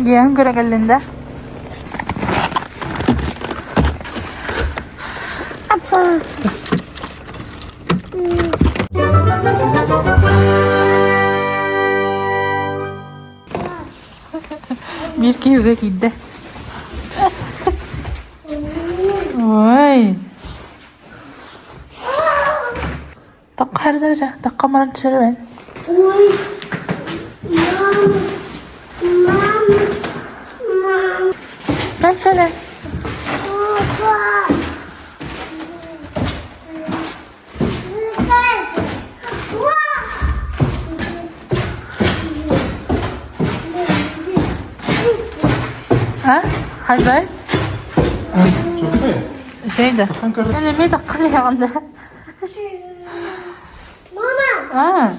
Диэн көрө кэллин да? Апа. Биир киһи уже киирдэ. Ой. Тахха тахха баран түсэрбин. Ой. Мама. Мама. Мама. Кэлсэлэ. Папа. А? Хайбай? Şeydi. Элеме тахха диэҕиннэ. Мама. Аа.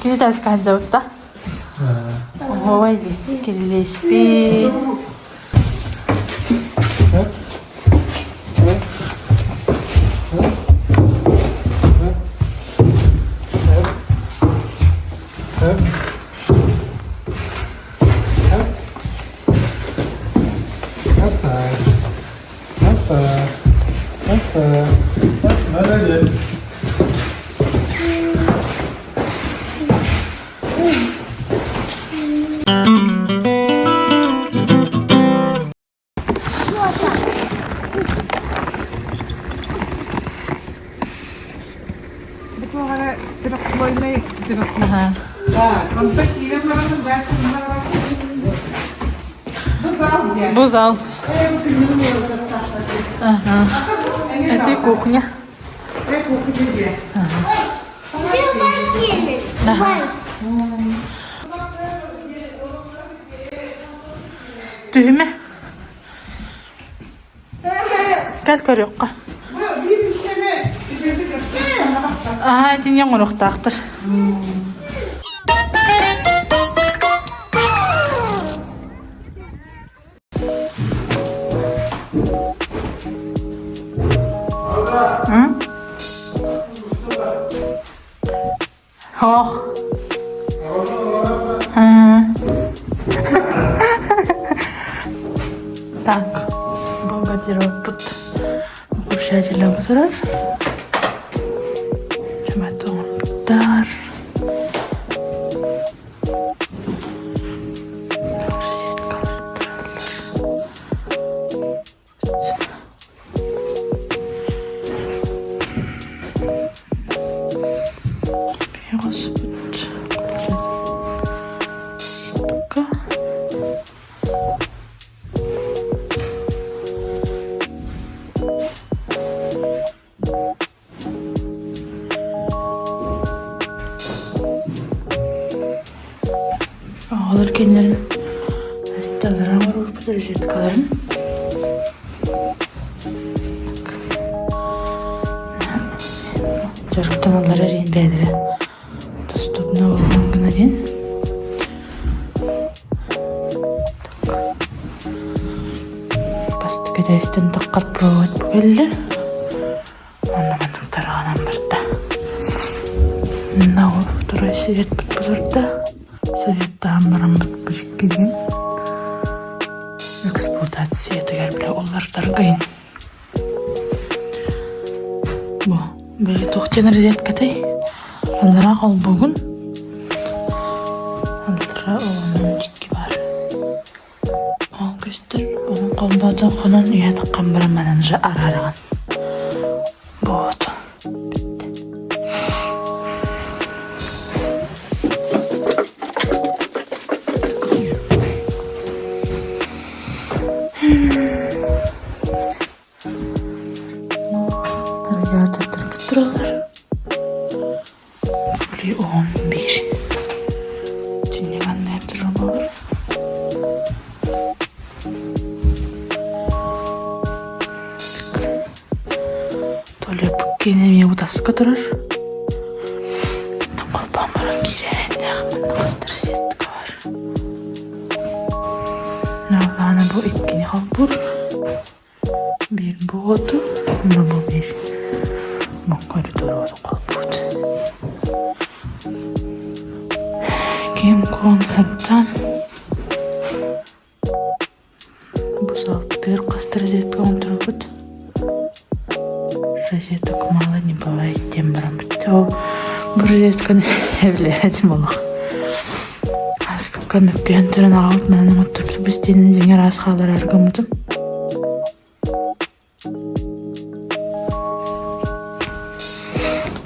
Кини таска сылдьыбыта. Оһуобай дии. Кирилиэспит. Бу зал. Ага. Это кухня. Ага. Түһүмэ. Кэл көрүөххэ. Аһаа, итиннэ оҥоруохтаахтар. Һоох. Так, бу гардеробпут выключателя турар. Чемодондар. Розеткалар тураллар. Господь. Сетка. Оҕолор кэннилэрин арыйталларын оҥоруохпут розеткаларын. Дьарыктаналлара диэн бэйэлэрэ доступно буоллун гына диэн. Бастакы этээстэн таххар провод бу кэллэ. Онно маннык тарҕанан барда. Манна ол второй свет бутурда. Советтаан бараммыт билигин эксплуатациятыгар бile улардаргайын. Бу били туох диэн розеткатай? Аллараа холбугун. Аллараа оҕонон дьикки бар. Ол көстөр, онон холбоотон хонон үйэ таххан баран манан же араараҕын. Вот. Бүттэ. Радиатордар тураллар. Били 11. Түннүгэн турар буолар. Туалет киинэ эмиэ утаска турар. Холбоон баран киирээһиннээх манна хастар сетка бар. Нормально бу иккини холбуур. Биир буоту, уонна бу биир бу коридор холбуут. Ким куон хантан. Бу саалбытыгар хас да розетка оҥорторобут. Розеток мало не бывает диэн бараммыт. Ол бу розетканы эбилээбэтим олох. Ааспыкка мөккүһэн туран аҕабыт манан оҥотторбут бу истиэнэни дьиҥэр аас хааллараары гыммытым.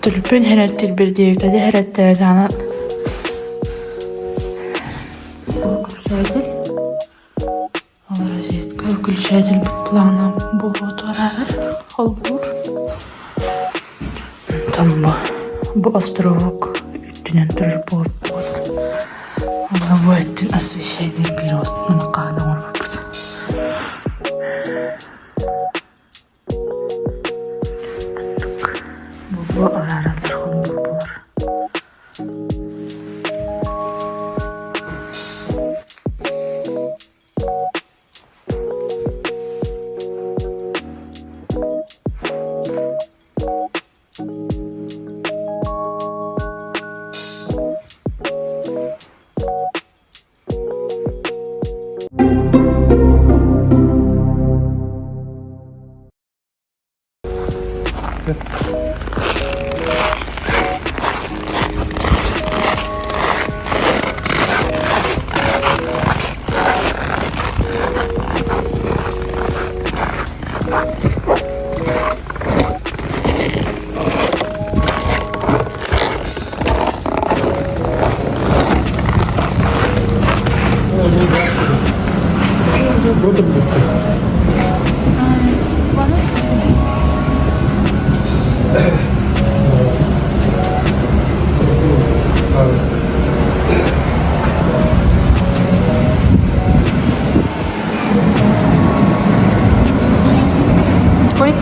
Төлөпүөн хэрэттиирбэр диэбитэ дьэ хэрэттээтэҕинэ выключатель ол розетка выключатель плана буолуо туораарар холбуур онтон бу бу островок үрдүнэн турар буолбут уонна бу өттүн освещение биир хаһан оҥорбуппут. Бу араараллар холбуур буолар. Ой.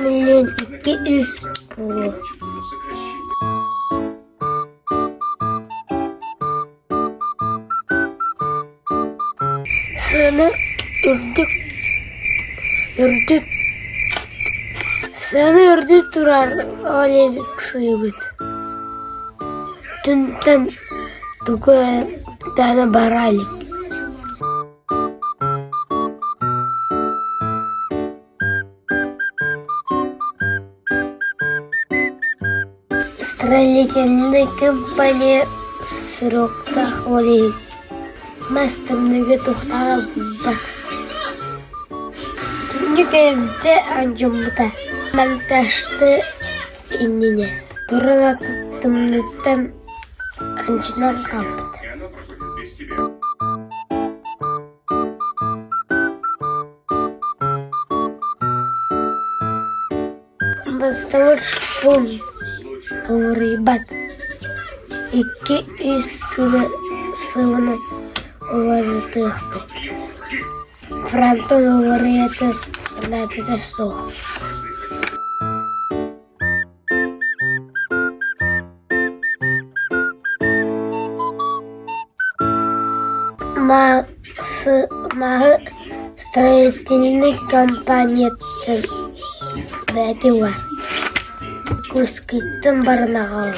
Миллион икки үс буолуо. Сыана үрдүк. Үрдүк Сыана үрдүк турар ол иһин ыксыыбыт. Түнтэн тугу даҕаны бара илик. Строительнай компания сроктаах ол иһин мас тымныыга тохтоон булбат. Түннүк эрдэ алдьаммыта. Монтажты иннинэ туран аты тымныыттан алдьанан хаалбыта. Бастабыт шпун уларыйбат, 2-3 сылынан уларытыахпыт. Фронтон уларыйыыта наадата суох. Маһы строительнай компанияттан бэйэтэ угар, Курскайтан баран аҕалар.